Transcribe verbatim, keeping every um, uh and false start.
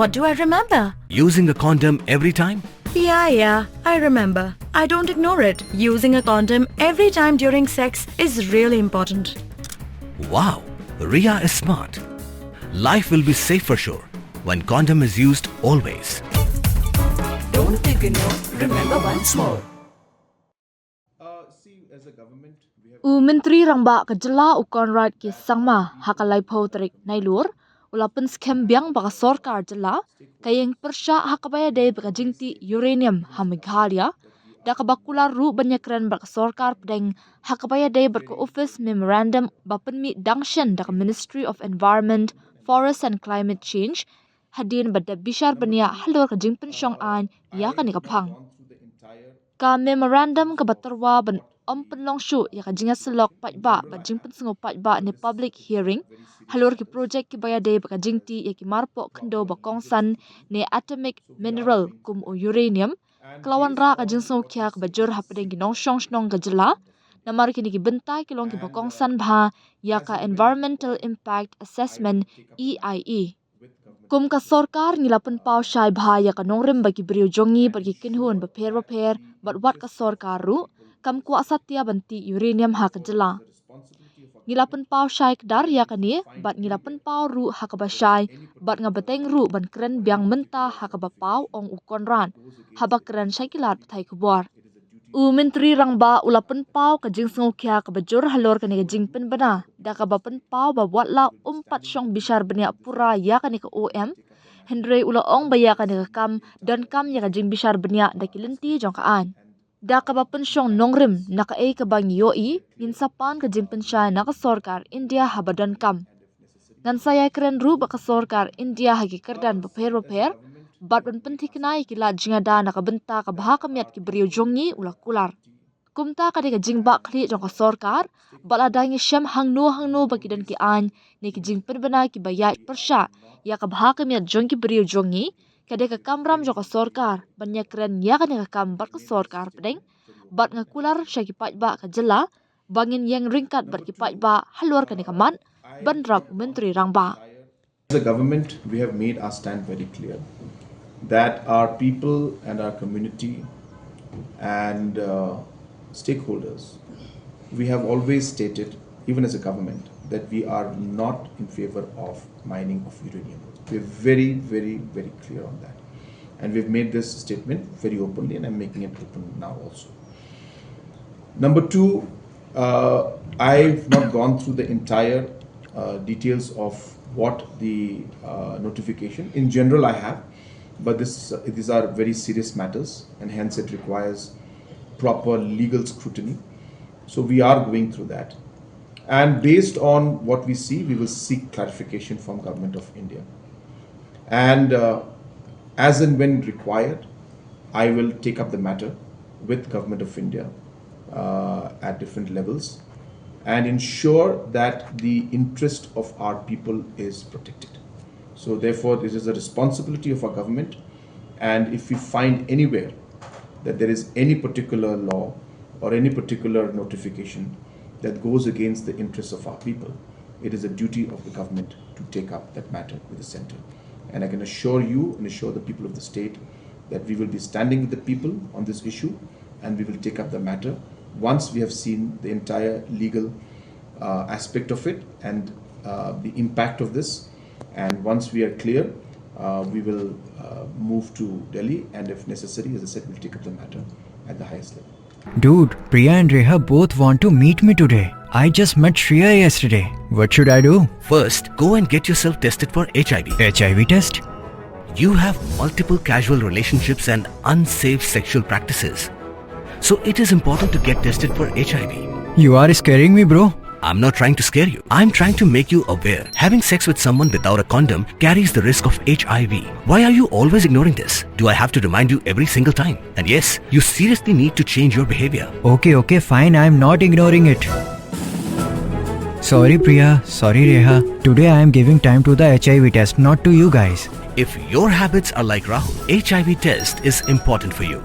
What do I remember? Using a condom every time? Yeah, yeah, I remember. I don't ignore it. Using a condom every time during sex is really important. Wow, Ria is smart. Life will be safe for sure when condom is used always. Don't ignore, remember once more. U Myntri Rangbah ka jylla u Conrad K Sangma ha ka laiphew tarik Nailur u la pynskhem biang ba ka sorkar jylla ka ïeng pyrshah ha kaba ïadei bad ka jingtih uranium ha Meghalaya, da kaba kular ruh ban ïakren bad ka sorkar pdeng ha kaba ïadei bad ka office memorandum ba pynmih dang shen da ka Ministry of Environment, Forest and Climate Change hadien ba dep bishar bniah halor ka jingpynshong aiñ ïa kane ka phang. Ka memorandum kaba tyrwa ban ym pynlong shuh ïa ka jingïasyllok paidbah bad jingpynsngew paidbah ne public hearing halor ki projek kiba ïadei bad ka jingtih ïa ki marpoh khyndew ba kongsan ne atomic mineral kum u uranium ka la wanrah ka jingsngewkhia kaba jur hapdeng ki nongshong shnong ka jylla, namar kine ki bynta ki long kiba kongsan bha ïa ka Environmental Impact Assessment, E I A. Kum ka sorkar ngi la pynpaw shai bha ïa ka nongrim ba ki briew jong ngi bad ki kynhun bapher bapher bad wat ka sorkar ruh kam kwah satia ban tih uranium ha ka jylla. Ngi la pynpaw shai kdar ïa kane bad ngi la pynpaw ruh ha kaba shai bad nga bteng ruh ban kren biang mynta ha kaba paw, ong u Conrad haba kren sha ki lad pathai khubor. U Myntri Rangbah u la pynpaw ka jingsngewkhia kaba jur halor kane ka jingpynbna da kaba pynpaw ba wat la um pat shong bishar bniah pura ïa kane ka O M, hynrei u la ong ba ïa kane ka kam donkam ïa ka jingbishar bniah da ki lynti jong ka aiñ. Da kaba pynshong nongrim na kaei kaba ngi ïohi, ngin sa pan ka jingpynshai na ka sorkar India haba donkam. Ngan sa ïakren ruh bad ka sorkar India ha ki kyrdan bapher bapher bad ban pynthikna ïa ki lad jingada na ka bynta ka bha ka miat ki briew jong ngi, u la kular. Kumta ka dei ka jingbakla jong ka sorkar bad lada ngi shem hangno hangno ba ki don ki aiñ ne ki jingpynbna kiba ïaid pyrshah ïa ka bha ka miat jong ki briew jong ngi, ka dei ka kamram jong ka sorkar ban ïakren ïa kane ka kam bad ka sorkar pdeng. Bad nga kular sha ki paidbah ka jylla ba ngin ïeng ryngkat bad ki paidbah halor kane ka mat, bynrap u Myntri Rangbah. As a government, we have made our stand very clear that our people and our community and uh, stakeholders, we have always stated, even as a government, that we are not in favor of mining of uranium. We're very, very, very clear on that. And we've made this statement very openly, and I'm making it open now also. Number two, uh, I've not gone through the entire uh, details of what the uh, notification. In general, I have, but this, these are very serious matters, and hence it requires proper legal scrutiny. So we are going through that. And based on what we see, we will seek clarification from Government of India. And uh, as and when required, I will take up the matter with Government of India uh, at different levels and ensure that the interest of our people is protected. So therefore, it is the responsibility of our government, and if we find anywhere that there is any particular law or any particular notification that goes against the interests of our people, it is the duty of the government to take up that matter with the center. And I can assure you and assure the people of the state that we will be standing with the people on this issue, and we will take up the matter once we have seen the entire legal uh, aspect of it and uh, the impact of this. And once we are clear, uh, we will uh, move to Delhi, and if necessary, as I said, we'll take up the matter at the highest level. Dude, Priya and Reha both want to meet me today. I just met Shreya yesterday. What should I do? First, go and get yourself tested for H I V. H I V test? You have multiple casual relationships and unsafe sexual practices. So it is important to get tested for H I V. You are scaring me, bro. I'm not trying to scare you. I'm trying to make you aware. Having sex with someone without a condom carries the risk of H I V. Why are you always ignoring this? Do I have to remind you every single time? And yes, you seriously need to change your behavior. Okay, okay, fine. I'm not ignoring it. Sorry, Priya. Sorry, Reha. Today I am giving time to the H I V test, not to you guys. If your habits are like Rahul, H I V test is important for you.